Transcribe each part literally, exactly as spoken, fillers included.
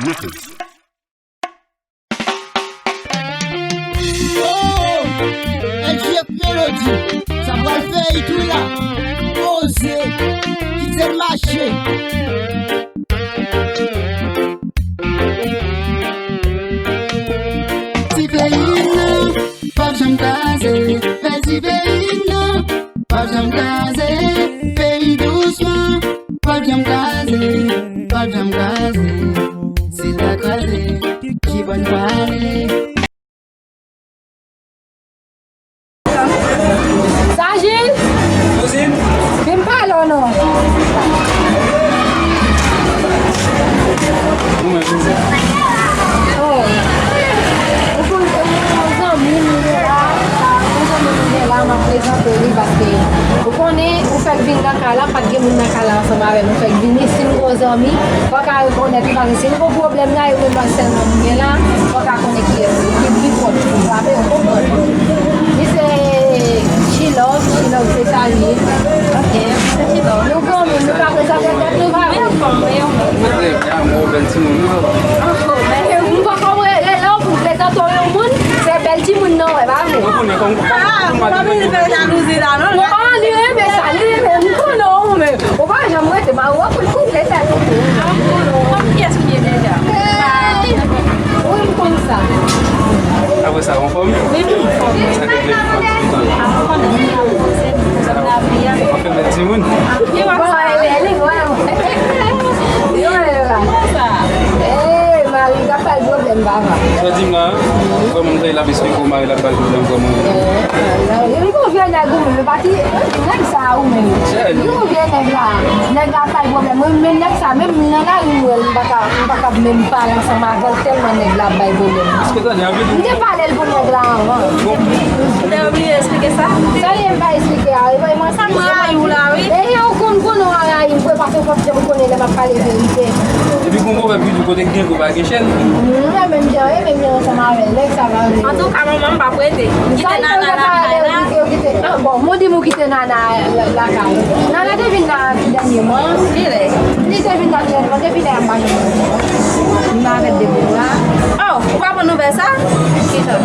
Mete. Oh! L G F Melody, sa pral fè it wi la. Oze, kite l mache. Ti peyi m nan, p ap janm kraze. Bèl ti peyi m nan, p ap janm kraze. Peyi dousman, p ap janm kraze. P ap janm kraze. Si l ta kraze, ki bò n prale? Sa Jil? Kouzin? Vin pale w non. Ou menm, kouzin? Oh. Ou konn, ou konn zanmi m gen la, yon zanmi m gen la, m ap prezante li paske ou konnen, ou fèk vin nan kay la, pa t gen moun nan kay la ansanm avè m, ou fèk vini, si n gon zanmi, fò w ka rekonèt li, paske si n gon pwoblèm la, yo menm pa sèlman nou gen la, fò w ka konnen kiyès li, ki pi pwòch, ou frape, ou konprann. Li se Chilòv, Chilòv se sa li ye. Ok, se Chilòv. Nou granmoun, nou ka prezante tèt nou, pa vre? Wi, anfòm, wi, anfòm. Bèl timoun, wi. Anfòm, bèl timoun. M poko wè, lè, lè w vin prezante w yon moun, se bèl timoun nan w wè, pa vre? Ou konnen kòm, ah, kòm ou pa vin fè jalouzi la, non? Non, ah, li renmen sa, li renmen, m konnen w, men ou pa janm rete, ba, w ap konn konpletè tonton. Kòm kiyès ou ye deja? Wi, m konn sa. Apre sa, ou anfòm? Wi, m anfòm. Sa k ap fè w konn tout tan? Ap konnen m ap poze, m ap lavi a. Ou fè bèl timoun? Wi, m ap sa. Bon, e, e, li, wè, wè. Li wè, wè. Sa. E, mari, k ap bay pwoblèm, papa. Sa di m la, vrèman, m tande l ap esplike w, mari l ap bay pwoblèm, vrèman. E, e, e, li gon vye nèg ou menm, pati, nèg sa ou menm. Li gon vye nèg la. Nèg la ap bay pwoblèm. Mwen, men nèg sa, menm nan lari, m wè l, m pa ka, m pa ka menm pale ansanm avè l, tèlman nèg la ap bay pwoblèm. Èske tande anpil? M te pale l pou nèg la anvan. Bon. Ou te oblije esplike sa? Sa li, m pa esplike a, e, mwen, sa m rayi w la, wi. E, ou konn, konnen w rayi m, vre, paske w p ap janm konnen lè m ap pale verite. Epi gon pwovèb ki di kote k gen gwo pa gen chèn. M renmen m jan, e, menm jan ansanm avè l, nèg sa pa vle. Antouka, manman, m p ap rete. M kite Nana lakay la. Sa l fè, ou kite, ou kite. Ah, bon, m di m ou kite Nana la, lakay. Nana te vin la dènyèman. Ki lè? Li te vin la dènyèman, depi lè a m pa janm wè l. M avèk Debora. Oh, ou pa pran nouvèl sa? Ki sa?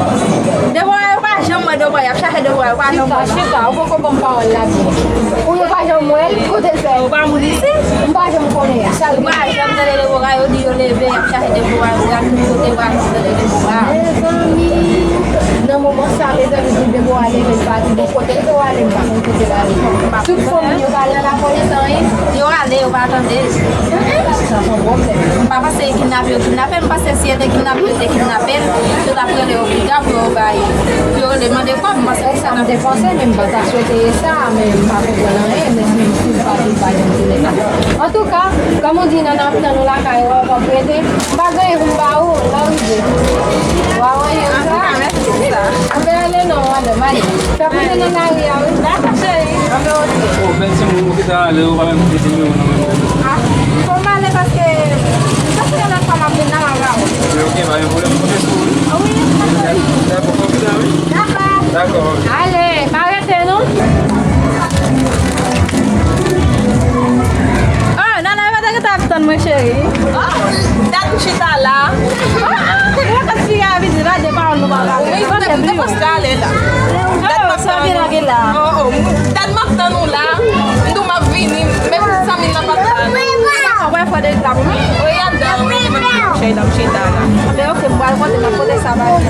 Debora, yo pa janm wè Debora, y ap chache Debora, yo pa janm wè l. Chita, chita, ou poko ban m pawòl la byen. Ou yo pa janm wè l, kote l fè? Ou pa moun isi? M pa janm konnen sa l gen. Ou pa janm tande Debora, yo di yo leve, y ap chache Debora, yo gade tout kote, yo pa janm tande Debora. Mezanmi, nan moman sa, mezanmi, di Debora leve, l pati, bon, kote Debora ale, m pa konn kote l ale. Tout fanmi yo pa al nan lapolis, anyen? Yo ale, yo pa tande. Sa se yon pwoblèm. M pa panse e kidnape yo kidnape l, m panse si e te kidnape yo te kidnape l, yo t ap rele yo pita pou yo bay, pou yo rele mande kòb, m panse se sa. Sa m te panse, men m pa ta swete e sa, men m pa konprann anyen, men si, si l pati, l pa janm vini la. Antouka, kòm ou di, Nana ap tann ou lakay ou, w ap rete, m pa gen anyen pou m ba ou, lè w rive. W a wè sa. Antouka, mèsi pou sa. Anben, ale non, madanm, ale. Fè konnen nan lari a, wi. Dakò, cheri. Anben, oke. Oh, bèl timoun, ou kite ale, ou pa menm kite nimewo w nan men mwen. Ah, fò m ale paske, paske yon lòt fwa m ap vin la, m ap ba ou. Oke, oke, pa gen pwoblèm, m konte sou ou, wi. Ah, wi, dakò, cheri. Dakò, konfidans, wi. Dakò. Dakò. Ale, pa rete, non. Ah, Nana, yo pa t gentan ap tann mwen, cheri. Ah, dat m chita la. Ah, ah, ou pa t fini a vini la, de pawòl nou pa pale. Wi, m te, m te panse ale la. Dat m ap tann ou. Oh, oh, dat m ap tann ou la. M di w m ap vini, men zanmi m nan pa t la non. Ah, wè, fò de la pou mwen. Wi, y ap dan, wi, cheri, dat m chita la. Anben, oke, m pral pote, m ap pote sa ba ou.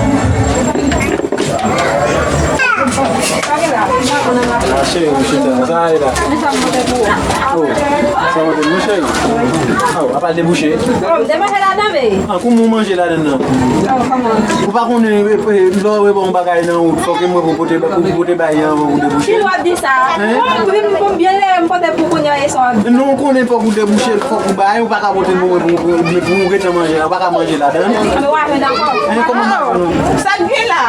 Ah, cheri, m chita. Sa a ye la? Oh, sa mande m, wi, cheri. Oh, apa l debouche? Oh, m te manje ladan, bebe. Ah, kouman w manje ladan nan? Oh, kòman? Ou pa konnen, e, e, lè w wè yon bagay nan wout, fòk e mwen pou pote, pou pote bay anvan pou debouche. Ki lè w ap di sa? Hein? Bon, wi, m, m byen lè m pote pou kounye a, e sa w ap di. Non, ou konnen fòk ou debouche, fòk ou bay, ou pa ka pote pou mwen, pou, pou, pou ou gentan manje la, ou pa ka manje ladan. Anben, w a jwenn ankò. Hein, kòman m ap fè non? Sa k gen la?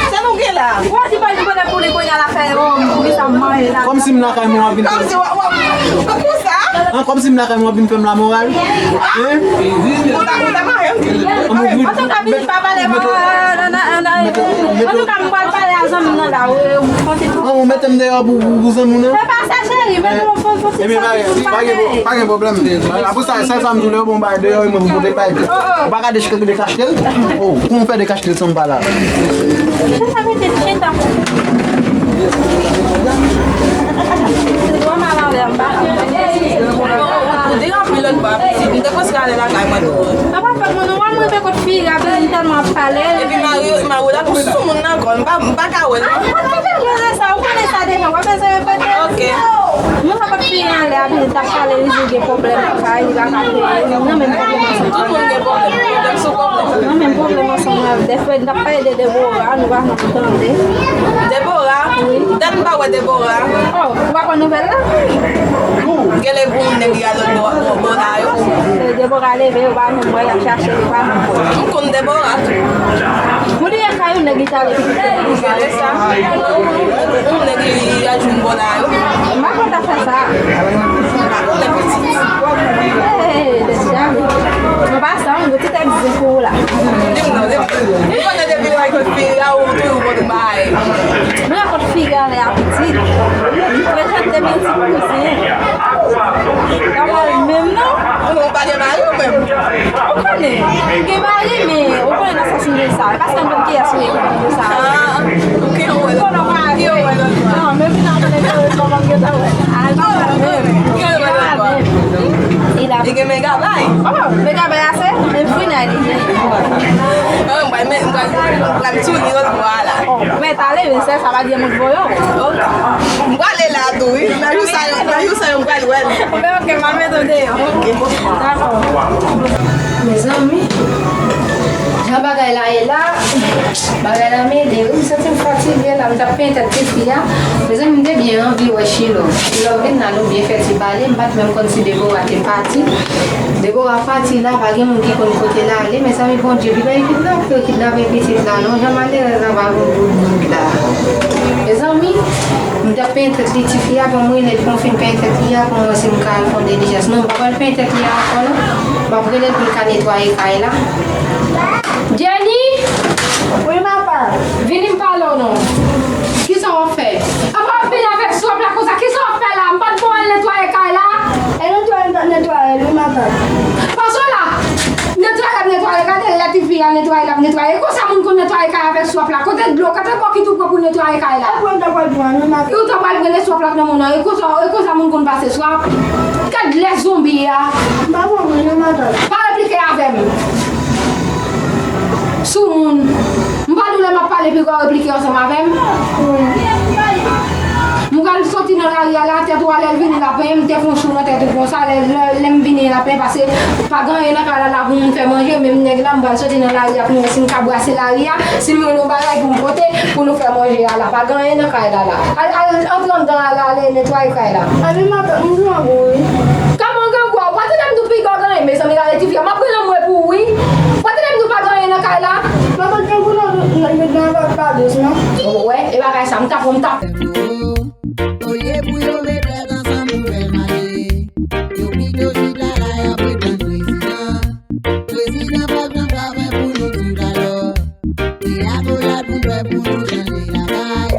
Sa nou gen la? Ou a di pa di kote pou li kounye a lakay ou, pou ki sa m manje la? Kòmsi m lakay mwen, w ap vin fè m. Kòmsi w ap, w ap, pou sa? An, kòmsi m lakay mwen, w ap vin fè m lamoral? Hein? Ou ta, ou ta pa yon. Antouka, vin pa pale mwen, nan, nan, nan, antouka, m pral pale a zanmi m nan la, ou, ou konte tou. An, ou mete m deyò pou, pou, pou zanmi w nan? Se pa sa, cheri. Ebyen, pa gen, pa gen pwoblèm. Apre sa, sèl sa m di w, lè yo ba w bagay deyò, mwen pou pote l bay. Ou pa ka dekachte l. Oh, kòman w fè dekachte l san m pa la? Chita, mete, chita. Ou deranj anpil lòt bò a, pitit. M te panse ale lakay mwen tou. Papa, fè mwen non, wè m rive kot fi a, bezwen tèlman ap pale. Epi mari, mari w la, nou sou moun nan kò, m pa, m pa ka wè l non. Ah, ou pa ka wè sa, ou konnen sa deja, w pa bezwen repete. Ok. Nou sa kot fi a ale a, pitit, t ap pale, li di gen pwoblèm lakay, li pa ka peye. Nou nan menm pwoblèm ansanm. Tout moun gen pwoblèm, pwoblèm sou pwoblèm. Nou nan menm pwoblèm ansanm avè Fred, n t ap pale de Debora, nou pa janm tande. Debora? Wi. Dat m pa wè Debora. Oh, ou pa konn nouvèl la? Gen lè gon nèg li al lòt bò, bò, bò la yo. Debora leve, yo pa janm wè, y ap chache, yo pa janm wè. M konn Debora tou. Moun li ye ka yon nèg li t ale pitit. Gen lè sa. Yon nèg li al jwenn bò la yo. M pa konn ta fè sa. M pa konnen pitit. Hey, deja, wi. An pasan, yon ti tèt zen pou ou la. Li m non, li m. Li konnen depi lè kot fi a ou toujou konn bay. Mwen kot fi a lè a pitit. Prezante m yon ti kouzin. Kòman l menm non? Ou pa gen mari ou menm? Ou konnen, m gen mari, men ou konnen nan sans m di sa. Paske m konn kiyès ou ye pou m di sa. Ah, ok, ou wè lòt bò. Ou konnen mari. Ou wè lòt bò. Non, men vin nan konnen kòman m gen tan wè. Ah, non, non, non. Li gen megabay. Oh, megabay ase? Men m fin ale. Oh, m pral, m pral, m pral tchou li lòt bò a la. Oh, mèt ale, men sè sa pa di moun voye w. Ok. M prale la tou, wi. Nan jou sa yo, nan jou sa yo, m pral wè l. Men ok, m ap mete w deyò. Ok. Dakò. Mezanmi, jan bagay la ye la, bagay la mele, wi, m santi m fatige la, m t ap penyen tèt tifi a. Mezanmi, m te byen anvi wè Chilo. Chilo vin la, nou byen fè ti pale, m pa t menm konn si Debora te pati. Debora pati la, pa gen moun ki konn kote l ale. Mezanmi, Bondye, li pa kidnape, yo kidnape pitit la, non, jan malerèz la pa gon bout bout la. Mezanmi, m t ap penyen tèt li, tifi a, pou m rele l, pou m fin penyen tèt li a, pou m wè si m ka al fè yon dilijans. Non, m pa pral penyen tèt li a ankò, non. M ap rele l pou l ka netwaye kay la. Jenny! Wi, manman. Vini m pale w non. Kisa w ap fè? Apa w ap vini avèk swap la konsa? Kisa w ap fè la? M pa t ba w al netwaye kay la? E netwaye m t ap netwaye l, wi, manman. Pase w la. Netwaye l ap netwaye, gade lè tifi a netwaye l ap netwaye. E konsa moun konn netwaye kay avèk swap la? Kote dlo? Kote bokit ou pran pou netwaye kay la? E pou m ta pral pran, wi, manman. E ou ta pral pran swap la nan moun nan? E konsa, e konsa moun konn pase swap? Gad lè zonbi a. M pa konprann non, matant. Pa replike avè m. Soumoun. M pa di w lè m ap pale piga w replike ansanm avè m? Wi. M pral soti nan lari a la, tèt ou a lè l vini l ap penyen, m te fè yon chou nan tèt ou konsa, lè, lè, lè m vini l ap penyen, paske pa gen anyen nan kay la la pou moun fè manje, menm nèg la, m pral soti nan lari a pou m wè si m ka brase lari a, si m jwenn yon bagay pou m pote, pou nou fè manje a la. Pa gen anyen nan kay la la. Al, al, antre anndan a la, ale netwaye kay la. Anvi matant, m grangou, wi. Kòman grangou a? Ou pa tande m di w piga w gen anyen, mezanmi, gade tifi a. M ap rele anmwe pou ou, wi. Ou pa tande m di w pa gen anyen nan kay la? Matant, grangou nan, nan, nan, nan pa, pa dous, non. Ou wè, e bagay sa, m t ap, m t ap. Olye pou yo met lèd ansanm pou fè mache, yo pito chita la y ap retann prezidan. Prezidan pa pran favè pou nou toutalè. Se akolad pou fè pou nou chanje lakay.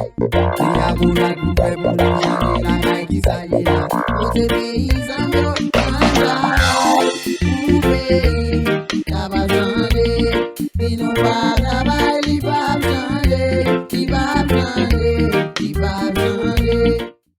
Se akolad pou fè pou nou chanje lakay, kisa ye la? Kote peyizan yo?